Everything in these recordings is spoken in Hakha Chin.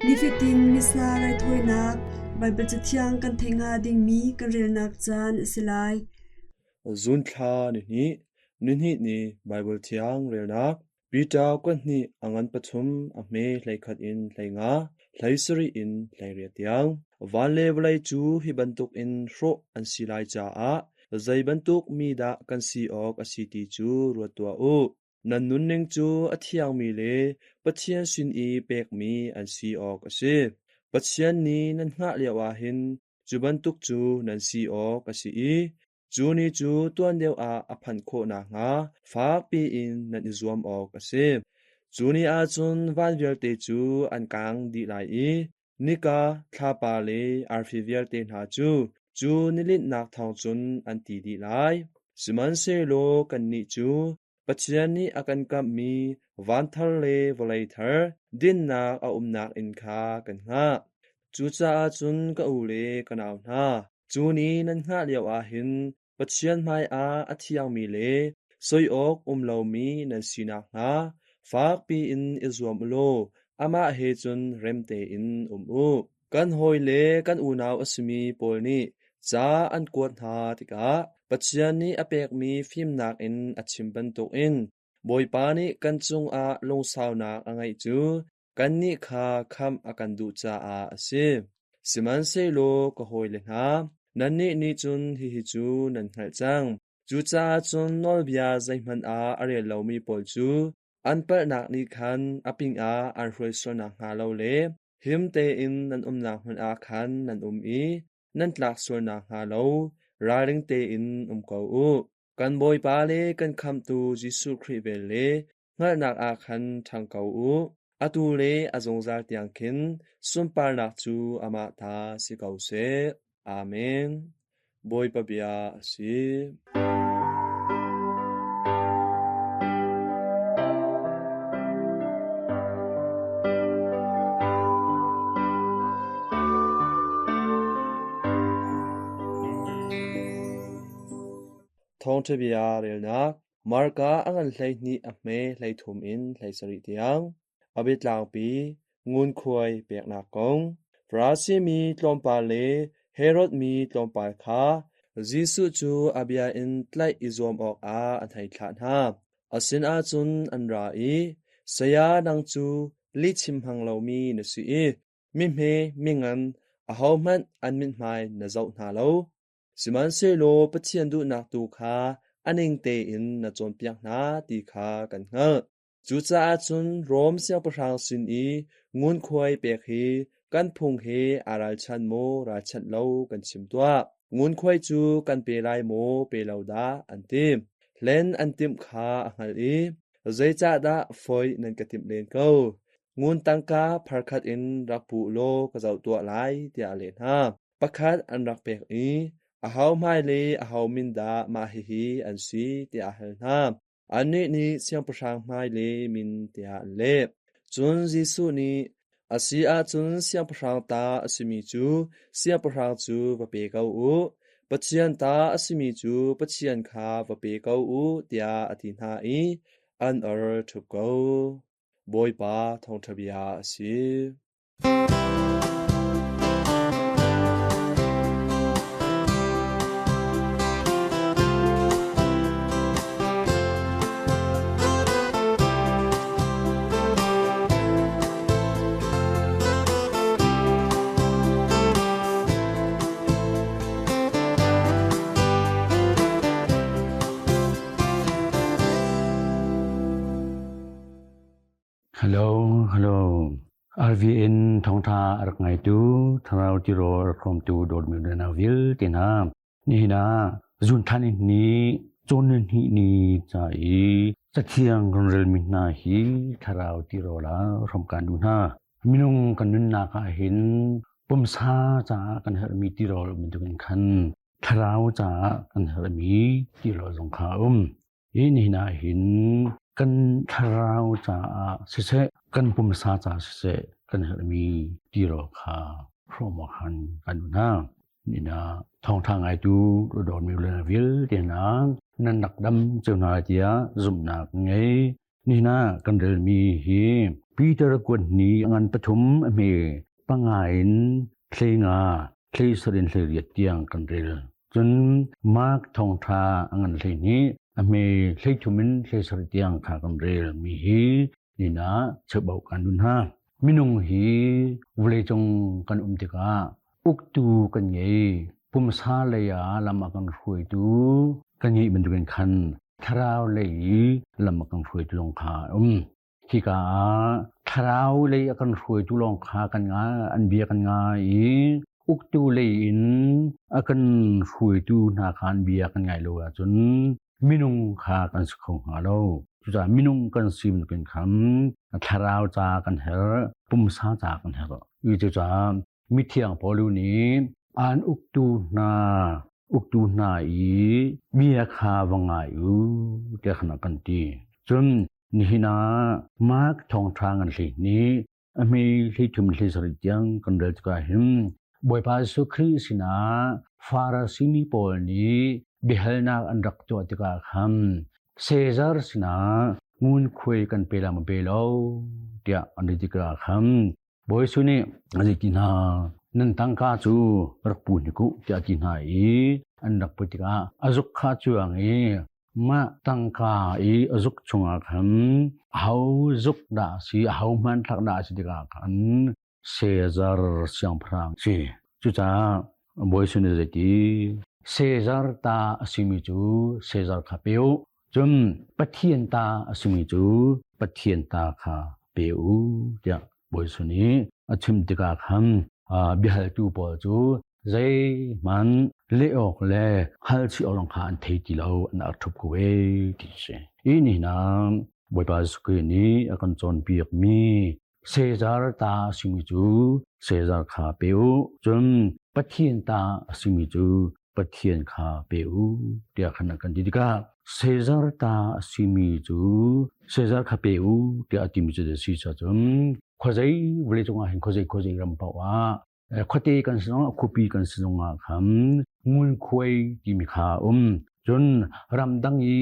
Nifatin Missa raithawinak Baibal Cathiang kan theih hnga dingmi kan relnak caan a si lai. Zunthla nihnih, nihnih ni Baibal Thiang relnak Peter kuat hnih a ngan pathum a hme 11 in 15, 17 in 18 tiang. Van le vawlei cu hi bantukin hrawh an si lai caah zei bantuk mi dah kan si awk a si ti cu ruat tuah u. Nan nunning cu a thiangmi le Pathian sin i pekmi an si awk a si. Pathian nih nan hngah lioah hin cu bantuk cu nan si awk a si i cu ni cu tuan deuh ah a phanh khawh nakhnga fakpi in nan i zuam awk a si. Cu ni ah cun van vialte cu an kang dih lai i Nika, thlapa le arfi vialte hna cu cu nilinhnak thawng cun an ti dih lai. Sihmanhsehlaw kannih cu Pathian nih a kan kamhmi van thar le vawlei thar, dinnak a umnak inn kha kan hngah. Cucaah cun ka u le ka nau hna, cu ni nan hngah lioah hin Pathian hmaiah a thiangmi le soi awk um lomi nan si nakhnga fakpi in i zuam u law amah he cun rem tein um u. Kan hawi le kan unau a simi pawl nih ca an kuat hna tikah Pathian nih a pekmi fimnak in a chim bantukin Bawipa nih kan cungah lungsaunak a ngeih cu kannih kha khamh a kan duh caah a si. Sihmanhsehlaw ka hawile hna, nannih nih cun hihi cu nan hngalh cang. Cucaah cun nawlbia zeihmanh ah a rel lomi pawl cu an palhnak nih khan a pingah an hruai sual nakhnga lo le him tein nan umnak hmun ah khan nan um i nan tlak sual nakhnga lo ralring tein um ko u. Kan Bawipa le kan Khamhtu Jesuh Khrih vel le hngalhnak ah khan ṭhang ko u. Atu le a zungzal tiang khin sunparnak cu amah ta si ko seh. Amen. Bawipa bia a si. Thawngṭha bia relnak Marka a ngan 12 a hme 13 in 17 tiang. A biatlangpi ngunkhuai peknak kong. Farasi mi tlawmpal le Herod mi tlawmpal kha Jesuh cu a bia in tlaih i zuam awkah an hei thlah hna. A sinah cun an ra i, Saya, nang cu lihchim hmang lomi na si i mihme mingan ahohmanh an mithmai na zoh hna lo. Sihmanhsehlaw Pathian duhnak tu kha a ning tein na cawnpiak hna ti kha kan hngalh. Cucaah cun Rom siangpahrang sin i ngunkhuai pek hi kan phung he aa ralchan maw ralchanh lo kan chim tuah. Ngunkhuai cu kan pe lai maw pe lo dah an ti. Hlen an timh kha a hngalh i zeicahdah foih nan ka timh len ko? Ngun tangka pharkhat in rak pu law ka zoh tuah lai tiah a leh hna. Pakhat an rak pek i aho hmai le aho min dah mah hihi an si tiah a hal hna. Annih nih siangpahrang hmai le min tiah an leh. Cun Jesuh nih, A si ahcun siangpahrang ta a simi cu siangpahrang cu va pe ko u, Pathian ta a simi cu Pathian kha va pe ko u, tiah a ti hna i an or ṭhup ko. Bawipa thawngṭha bia a si. Hello, hello. RVN thawngtha a rak ngaitu thlarau tirawl a rak hrawmtu dawtmi na vialte hna nihin ah zunthan in ni cawn ni ni ca i cathiang kan relmi hna hi thlarau tirawl ah hrawm kan duh hna. Minung kan nunnak ah hin pumsa caah kan herhmi tirawl bantukin khan thlarau caah kan herhmi tirawl zong kha a um. Hi nihin ah hin kan thlarau caah siseh, kan pumsa caah siseh kan herhmi tirawl kha hrawm awk han kan duh hna. Nihin ah thawngṭha ngaitu dawtmi le vialte hna nan rak dam cio hna tiah zumhnak ngei. Nihin ah kan relmi hi. Peter kuat ni ngan pathum a hme panga in thlei nga thlei sarin thlei riat tiang kan rel. Cun Mark thawngṭha a ngan hlei hnih a hme hlei thum in hlei sarih tiang kha kan rel mi hi nina cheubauh kan dun hna. Minung hi vawleicung kan um tikah uktu kan ngei. Pumsa lei ah lam a kan hruaitu kan ngeih bantukin khan thlarau lei i lam a kan hruaitu zong kha a um. Hika ah thlarau lei a kan hruaitu lawng kha kan nga an bia kan ngai i uktu lei in a kan hruaitu hna kha an bia kan ngai lo ahcun minung kha kan si kho hnga lo. Cucaah minung kan si bantukin khan thlarau ca kan herh, pumsa ca kan herh. Cucaah mithiang Paul nih an uktu hna uktu hna i bia kha va ngai u tiah khan a kan ti. Cun nihin ah Mark thawngṭha ngan hlei nih a hme hlei thum hlei sarih tiang kan rel tikah hin Bawipa Jesuh Khrih sinah Farasi mi pawl nih biahalnak an rak tuah tikah khan Caesar sinah ngunkhuai kan pe la ma pe lo tiah an ti tikah khan Bawi Jesuh nih a ti hna nan tangka cu rak pu hnik u tiah a ti hna i an rak put tikah a zuk kha cuang i mah tangka i a zuk chungah khan aho zuk dah a si aho hmanthlak dah a si tikah khan Caesar siangpahrang si. Cucaah Bawi Jesuh nih zeiti Caesar ta a simi cu Caesar kha pe u. Cun Pathian ta a simi cu Pathian ta kha pe u tiah Bawi Jesuh nih a chim tikah khan biahaltu pawl cu zeihmanh leh awk le hngalchih awk lawng kha an thei ti lo an ar ṭhup ko ee ti a si. Hi ni hna Bawipa Jesuh Khrih nih a kan cawnpiakmi Caesar ta a simi cu Caesar kha pe u, cun Pathian ta a simi cu Pathian kha pe u tiah khan a kan ti tikah Caesar ta a simi cu Caesar kha pe u tiah a timi cu a si cun khuazei vawleicung ah hin khuazei khuazei ram paoh ah khuate kan si zongah khuapi kan si zongah khan ngunkhuai timi kha a um. Cun ramdang i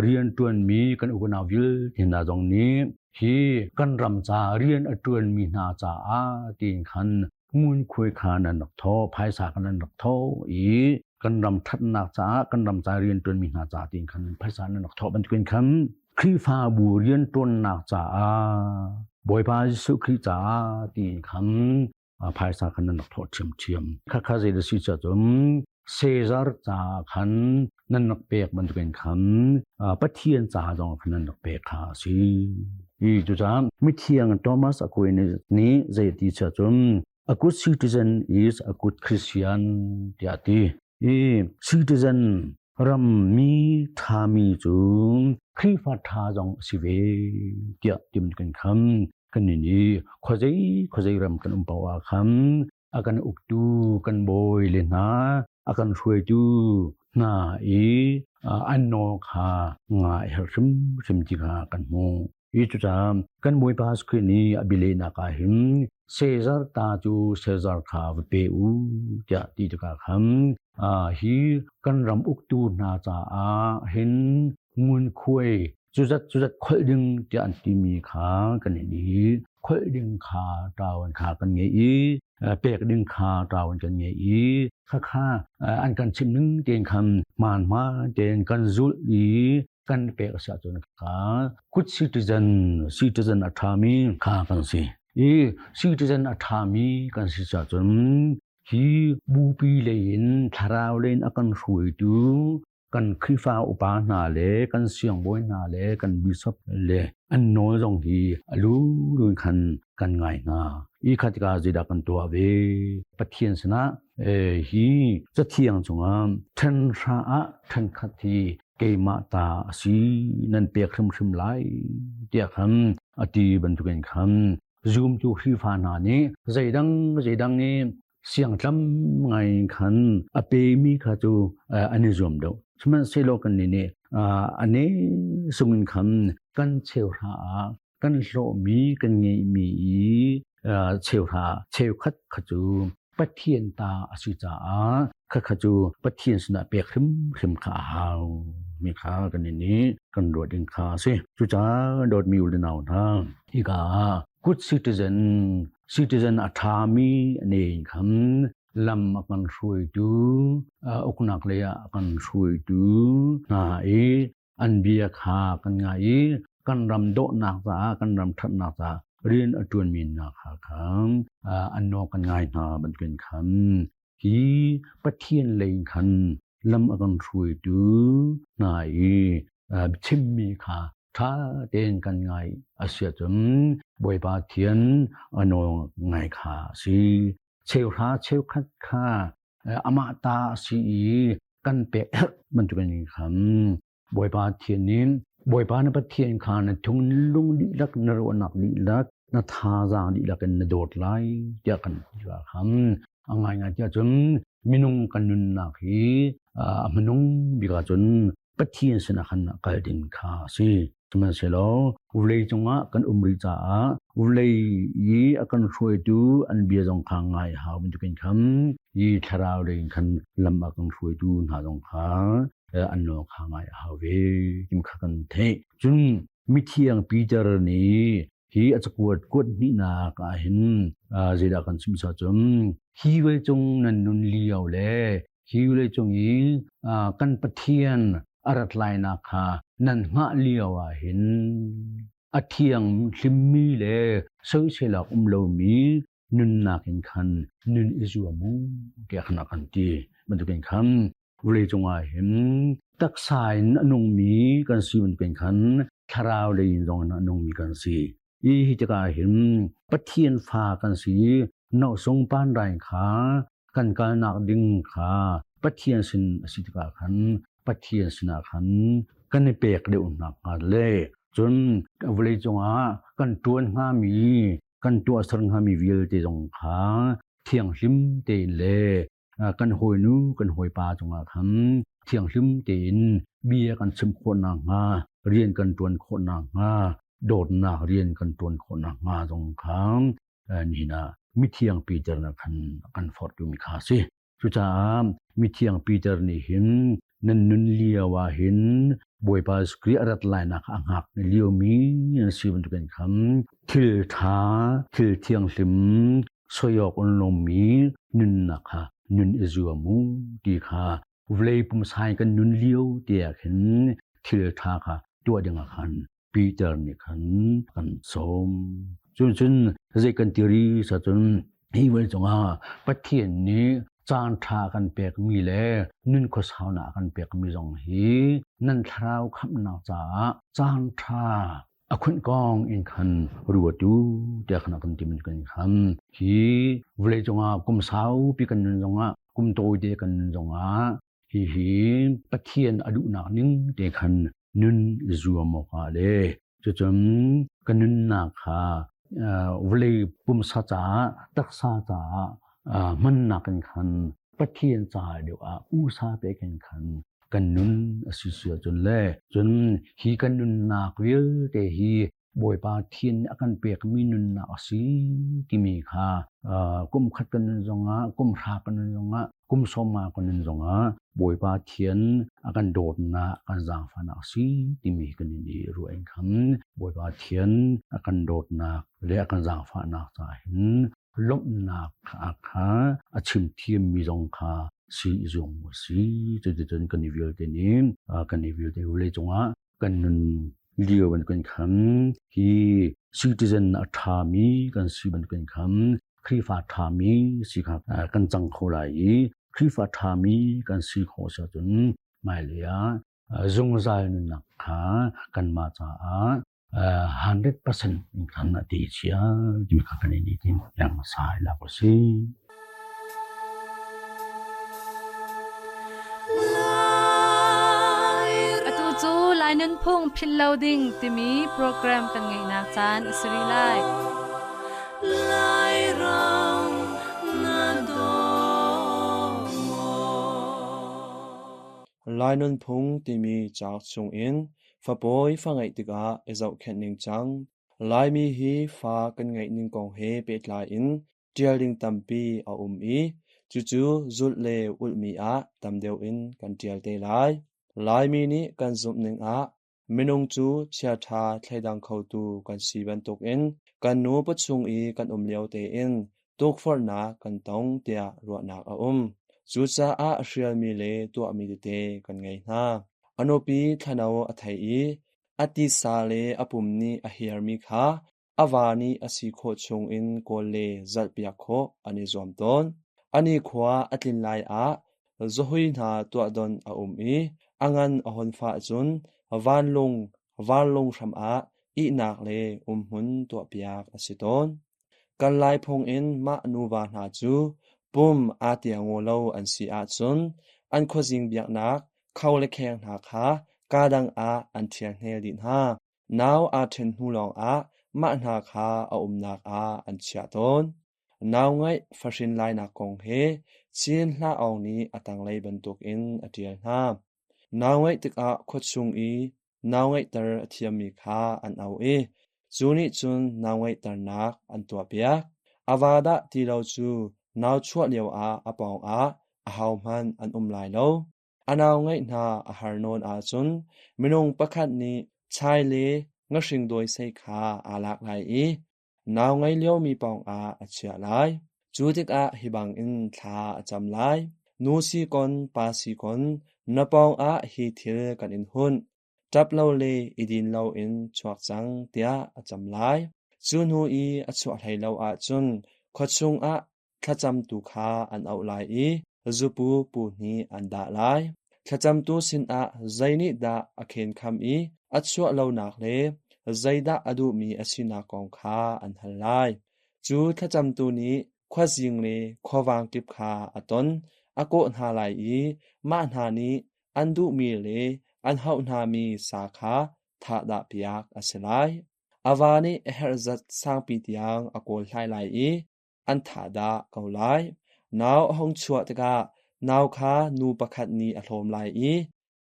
rianṭuanmi kan unau vialte hna zong nih hi kan ram ca rian a ṭuanmi hna caah tiin khan ngunkhuai kha nan rak thawh, phaisa kha nan rak thawh i kan ram ṭhatnak caah kan ram ca rianṭuanmi hna caah tiin khan phaisa nan rak thawh bantukin khan Khrihfabu rianṭuannak caah Bawipa Jesuh Khrih caah tiin khan phaisa khan nan rak thawh ṭhiamṭhiam. Khakha zei da si cun Caesar ca khan nan rak pek bantukin khan Pathian ca zong khan nan rak pek kha a si. Hi cucaah mithiang Thomas Aquinas nih zei ti cun a good citizen is a good Christian tiah a ti. I citizen rammi ṭhami cu Khrihfa ṭha zong a si ve tiah tim kan kham. Kan nih nih khuazei khuazei ram kan um paoh ah khan a kan uktu kan bawi le hna a kan hruaitu hna i an nawl kha ngai herh hrimhrim ti kha kan hmuh. Hi cucaah kan Bawipa Khrih nih a bialehnak ah hin Caesar ta cu Caesar kha va pe u tiah ti tikah khan hi kan ram uktu hna caah hin ngunkhuai cuzat cuzat kholh ding tiah an timi kha kan i kholh ding kha ṭawan kha kan ngei i pek ding kha ṭawan kan ngei i khakha an kan chimh ning tein khan hmaan hmaan tein kan zulh i kan pek a si ahcun kha good citizen citizen a ṭhami kha kan si i citizen a ṭhami kan si ahcun hi bupi lei in thlarau lei in a kan hruaitu kan Khrihfa upa hna le kan siangbawi hna le kan bishop le an nawl zong hi a lu khan kan ngai hna. I kha tikah zeidah kan tuah ve? Pathian sinah hi cathiang cungah ṭhenhra ah ṭhenkhat hi keimah ta a si nan pek hrimhrim lai tiah khan a ti bantukin khan zumtu Khrihfa hna nih zeidang zeidang i siangtlam ngai khan a pemi kha cu an i zuam deuh. Sihmanhsehlaw kannih nih a ne sungin khan kan cheuhra ah kan hlawhmi kan ngeihmi i cheuhra cheukhat kha cu Pathian ta a si caah khakha cu Pathian sinah pek hrimhrim kha a hau. Mi kha kan nih kan ruat ding kha a si. Cucaah dawtmi u le nau hna, hika ah good citizen, citizen a ṭhami ne khan lam a kan hruaitu, uknak lei ah a kan hruaitu hna i an bia kha kan ngai i kan ram dawhnak caah, kan ram ṭhatnak caah rian a ṭuanmi hna kha khan an nawl kan ngai hna bantukin khan hi Pathian lei khan lam a kan hruaitu hna i chimmi kha ṭha tein kan ngai a si ahcun Bawipa Thian a nawl ngai kha a si. Cheuhra cheukhat kha amah ta a si i kan pek herh bantukin khan Bawipa Thian nih Bawipa na Pathian kha na thinlung dihlak na ruahnak dihlak na thazaang dihlak in na dawt lai tiah kan ti khan a ngaingai tiah cun minung kan nunnak hi a hmanung bik ahcun Pathian sinah khan kal ding kha a si. Sihmanhsehlaw vawlei cungah kan um rih caah vawlei i a kan hruaitu an bia zong kha ngai hau bantukin khan hi thlarau lei in khan lam a kan hruaitu hna zong kha an nawl kha ngai a hau ve tim kha kan theih. Cun mithiang Peter nih hi a cakuat kuat hnihnak ah hin zeidah kan chim cun hi vawleicung nan nun lio le hi vawleicung i kan Pathian a rat lainak kha nan hngah lio ah hin a thiang hlimmi le soisel awk um lomi nunnak in khan nun i zuam u tiah khan a kan ti bantukin khan vawleicung ah hin taksa in a nungmi kan si bantukin khan thlarau lei in zong in a nungmi kan si. I hi tikah hin Pathian fa kan si nosung panrai kha kan kalnak ding kha Pathian sin a si tikah khan Pathian sinah khan kan i pek deuh nak hnga le cun vawleicung ah kan ṭuan hngami kan tuahser hngami vialte zong kha thianghlim tein le kan hawinu kan hawipa cungah khan thianghlim tein bia kan chim khawh nakhnga rian kan ṭuan khawh nakhnga dawtnak rian kan ṭuan khawh nakhnga zong kha nihin ah mithiang Peter nih khan a kan forhtumi kha a si. Cucaah mithiang Peter nih hin nan nun lio ah hin Bawipa Jesuh Khrih a rat lainak a hngak liomi an si bantukin khan thil ṭha, thil thianghlim, soi awk an lomi nunnak kha nun i zuam u ti kha vawlei pumsa in kan nun lio te ah khin thil ṭha kha tuah ding ah khan Peter nih khan kan sawm. Cun cun zei kan ti ri sa cun hi vawlei cungah Pathian nih caan ṭha kan pekmi le nun khuasaunak kan pekmi zong hi nan thlarau khamhnak caah caan ṭha a khunh kong in khan ruat u tiah khan a kan ti kan khan hi vawlei cungah kum saupi kan nun zongah kum tawite kan nun zongah hihi Pathian a duhnak ning te khan nun i zuam awkah le cucun ka nunnak kha vawlei pumsa caah taksa caah hmannak in khan Pathian caah deuh ah usa pek in khan kan nun a si si ahcun le cun hi kan nunnak vialte hi Bawipa thin a kan pekmi nunnak a si timi kha kum khat kan nun zongah kum hra kan nun zongah kum sawma kan nun zongah Bawipa thian a kan dawtnak kan zaangfahnak a si timi kan in i ruah in khan Bawipa thian a kan dawtnak le a kan zaangfahnak caah hin lawmhnak kha a chim thiammi zong kha si i zuam a si. Cuticun kan i vialte nih kan i vialte vawlei cungah kan nun lio bantukin khan hi citizen a ṭhami kan si bantukin khan Khrihfa ṭhami si kha kan cang kho lai i Khrihfa ṭhami kan si khawh si ahcun hmailei ah zungzal nunnak kha kanmah caah 100% in khan a ti cia timi kha kan i tin yang sai la ko si. Atu cu Lai Nunphung Philh Lo Ding timi program kan ngeihnak caan a si rih lai. Lairam na daw Lai nunphung timi cauk chungin fapawi fa ngeih tikah i zohkhenh ningcang Laimi hi fa kan ngeih ning kong he pehtlai in ṭial ding tampi a um i cucu zulh le ulhmi ah tam deuh in kan ṭial te lai. Laimi nih kan zumhning ah minung cu chiaṭha thleidang khotu kan si bantukin kan nu pawchung i kan um lio tein tukforhnak kan tong tiah ruahnak a um. Cucaah hrialmi le tuahmi tete kan ngei hna. A nupi thlano a thei i a tisa le a pum nih a hiarmi kha a va nih a si khawh chungin kawl le zalhpiak khawh an i zuam tawn. A nikhua a tlin lai ah zahui hna tuahdonh a um i a ngan a hon fah cun vanlung vanlung hram ah ihnak le umhmun tuahpiak a si tawn. Kan Laiphung in mah nuva hna cu pum aa tiangaw lo an si ahcun an khuazing biaknak kho le kheng hna kha kaa dang ah an ṭhial hnel dih hna. Nau aa ṭhen hnu lawngah mah hna kha a umnak ah an chiah tawn. Nau ngeih fahrin lainak kong he Chin Hlah Aung nih a tanglei bantukin a ṭial hna. Nau ngeih tikah khuachung i nau ngeihter a thiammi kha an auh i cu nih cun nau ngeihternak an tuahpiak. A va dah ti lo cu nau chuah lioah a pawngah ahohmanh an um lai lo. A nau ngeih hna a har nawn ahcun minung pakhat nih chai le ngahring dawisei kha aa lak lai i nau ngei liomi pawngah a chiah lai. Cu tikah hi bangin thla a cam lai. Nu si kon, pa si kon, na pawngah hi thil kan in hunh. Ṭap lo le i din loin chuak cang tiah a cam lai. Cu hnu i a chuah hlei lo ahcun khua chungah thlacamtu kha an auh lai i zupu pu hnih an dah lai. Thlacamtu sinah zei nih dah a khenkham i a chuah lonak le zeidah a duhmi a sinak kong kha an hal lai. Cu thlacamtu nih khuazing le khuavang kip kha a ton, a kawh hna lai i mah hna nih an duhmi le an hauh hnami sa kha thahdahpiak a si lai. A va nih a herh zat sangpi tiang a kawl hlai lai i an thah dah ko lai. Nau a hung chuah tikah nau kha nu pakhat nih a hlawm lai i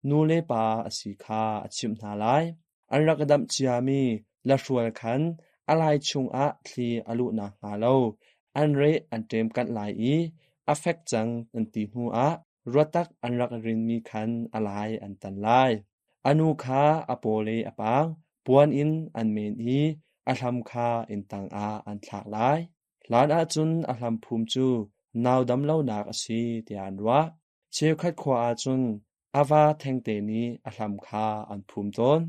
nu le pa a si kha a chimh hna lai. An rak damh ciami lahrual khan a lai chungah thli a luh nakhnga lo an reh an ṭemkanh lai i a fek cang an ti hnuah ruatak an rak rinmi khan a lai an tan lai. A nu kha a paw le a paang puan in an men i a hlam kha inntang ah an thlak lai. Hlan ahcun a hlam phum cu nau dam lonak a si tiah an ruah. Cheukhat khua ahcun a va thengte nih a hlam kha an phum tawn.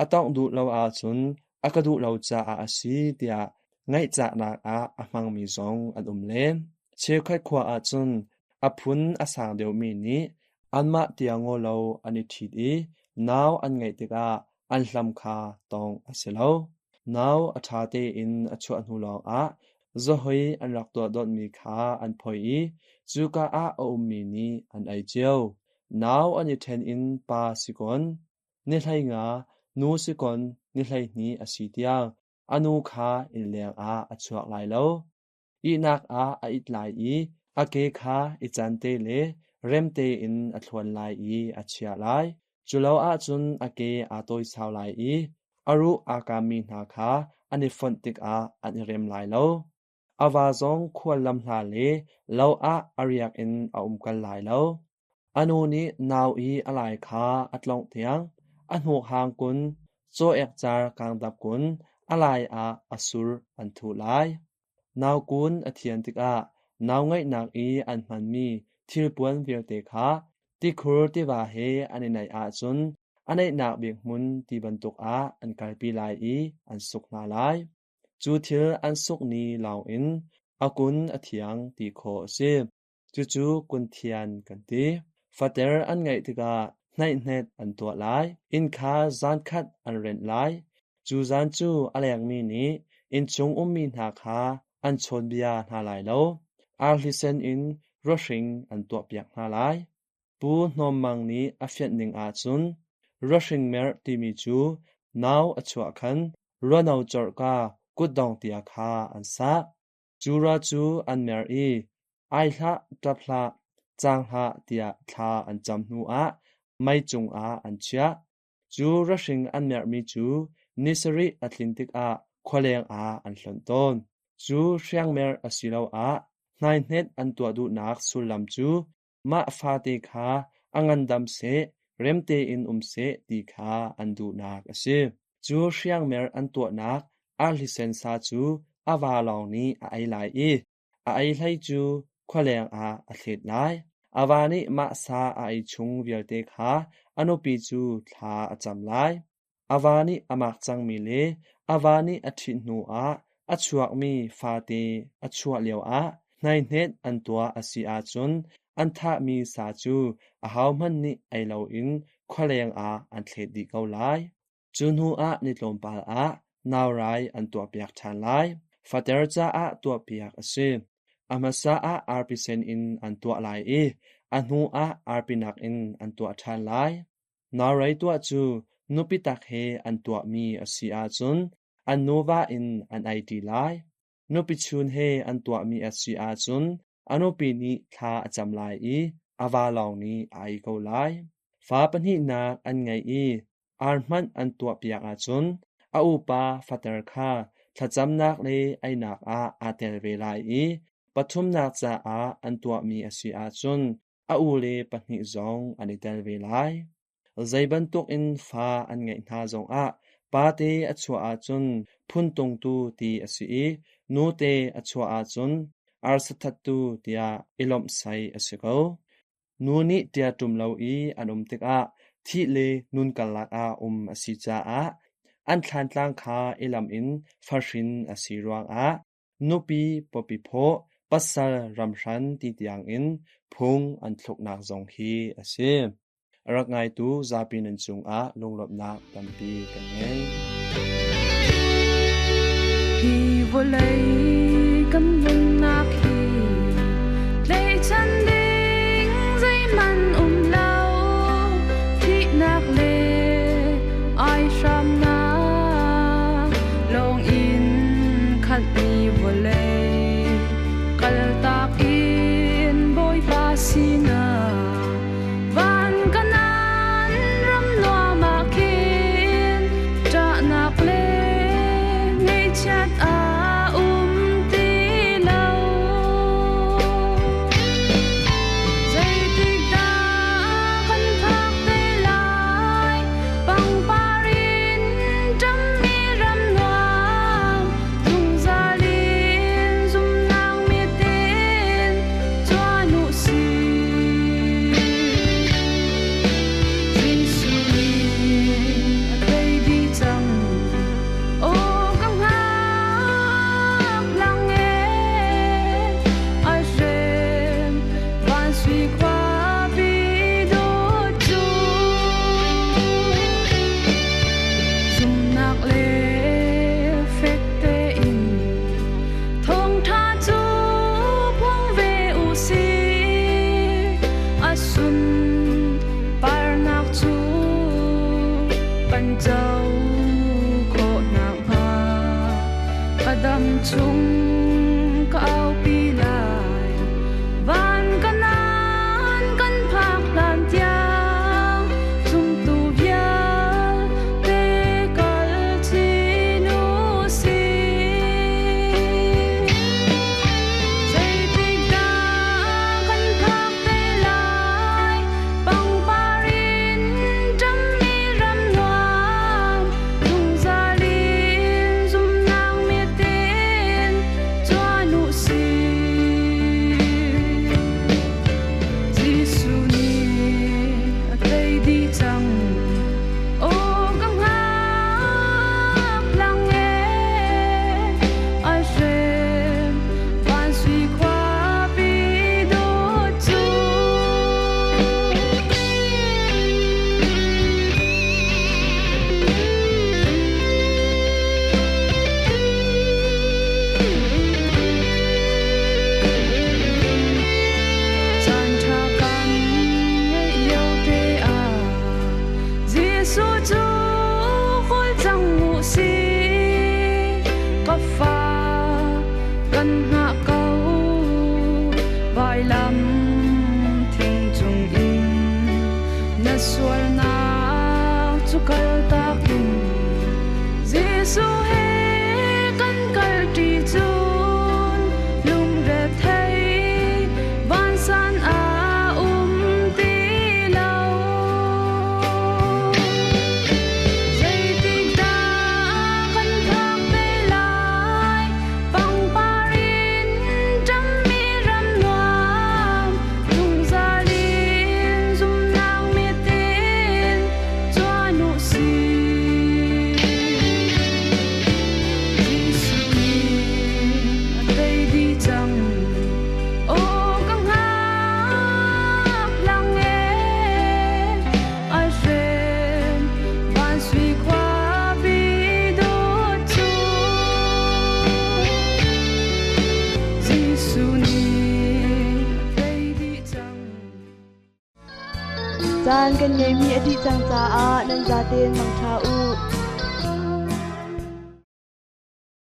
A tongh duh lo ahcun a ka duh lo caah a si tiah ngaihcahnak ah a hmangmi zong an um len. Cheukhat khua ahcun a phun a sang deuhmi nih anmah tiangaw lo an i ṭhit i nau an ngeih tikah an hlam kha tongh a si lo. Nau a ṭha tein a chuah hnu lawngah zahoi an rak tuah dawnhmi kha an phoih i cuka ah a ummi nih an ei cio. Nau an i ṭhen in pa si kawn, ni 15, nu si kawn ni 12 a si tiang a nu kha innleng ah a chuak lai lo. Ihnak ah a it lai i a ke kha i cante le rem tein a thluan lai i a chiah lai. Culo ahcun a ke aa tawisau lai i a ruh aa kaammi hna kha an i fonh tikah an i rem lai lo. A va zong khual lam hla le lo ah a riak in a umkal lai lo. A nu nih nau i a lai kha a tlongh tiang a hnuk hang kun, caw-ek car kangdap kun a lai ah a sur an thuh lai. Naukun a thian tikah nau ngeihnak i an hmanmi thilpuan vialte kha tikhur tiva he an i naih ahcun a naihnak bik hmun ti bantuk ah an kalpi lai i an suk hna lai. Cu thil an suk ni lawngin a kun a thiang ti khawh a si. Cucu kunthian kan ti. Fater an ngeih tikah hnaihhnet an tuah lai. Inn kha zankhat an renh lai. Cu zan cu a lengmi nih innchung ummi hna kha an chawnbia hna lai lo. Arhlisen in ruahring an tuahpiak hna lai. Pu Hnawm Mang nih a fianh ning ahcun ruahring merh timi cu nau a chuah khan ruano corhka kutdong tia kha an sah. Cu ra cu an mer i ai hlah, ṭap hlah, caang hlah tiah thla an cam hnuah mei cungah an chiah. Cu rahring an merhmi cu ni sarih a tlin tikah khualeng ah an hlonh tawn. Cu hriangmerh asiloah hnaihnet an tuah duhnak sullam cu mah fate kha a ngandam seh, rem tein um seh ti kha an duhnak a si. Cu hriangmer an tuahnak arhlisen sa cu a va lawng nih a ei lai i a ei hlei cu khualeng ah a thlet lai. A va nih mah sa a ei chung vialte kha a nupi cu thla a cam lai. A va nih a mak cangmi le a va nih a ṭhit hnuah a chuakmi fate a chuah lioah hnaihnet an tuah a si ahcun an thahmi sa cu ahohmanh nih ei loin khualeng ah an thlet dih ko lai. Cu hnuah ni tlawmpal ah naurai an tuahpiak ṭhan lai. Fater caah tuahpiak a si. A hmasa ah arpi sen in an tuah lai i a hnuah arpi nak in an tuah ṭhan lai. Naurai tuah cu nupi tak he an tuahmi a si ahcun an nuva in an ei ṭi lai. Nupi chun he an tuahmi a si ahcun a nupi nih thla a cam lai i a va lawng nih a ei ko lai. Fa pahnihnak an ngeih i ar hmanh an tuahpiak ahcun a upa fater kha thlacamnak le einak ah aa tel ve lai i pathumnak caah an tuahmi a si ahcun a ule pahnih zong an i tel ve lai. Zei bantukin fa an ngeih hna zongah pate a chuah ahcun phuntungtu ti a si i nute a chuah ahcun arsathattu tiah i lawmhsaih a si ko. Nu nih ṭiaṭum lo i an um tikah thih le nun karlak ah um a si caah an thlantlang kha i lam in fahrin a si ruangah nupi pawpi phaw, pasal ramhran ti tiangin phung an thluknak zong hi a si. A rak ngaitu zapi nan cungah lunglawmhnak tampi kan ngei. Hi vawlei kan nunnak hi tlaihchan ding zeihmanh um lo, thihnak le aihramnak lawng in khatmi vawlei kaltak in Bawipa sinah van kanan ram nuam ah khin ṭahnak le ngaihchiat a um ti lo. Zeitikdah kan phak te lai, pangpar in ṭammi ram nuam, zungzal in zumnak mit in cuan u sih. Jesuh nih a tei dih cang, aw ka hngak lang ee, a hrem van sui khuapi dawt cu. Zumnak le fek tein thawngṭha cu phuang ve u sih. A sunparnak cu kan co khawh nakhnga ka dam chung ka aupi lai. Van kanan kan phak hlan tiang zumtu vialte kal chin u sih. Zeitikdah kan phak te lai, pangpar in ṭammi ram nuam, zungzal in zumnak mit in cuan u sih. Jesuh nih a tei dih cang, aw ka hngak lang ee, a hrem van sui khuapi dawt cu. Caan kan ngeimi a dih cang caah nan zaten mangṭha u.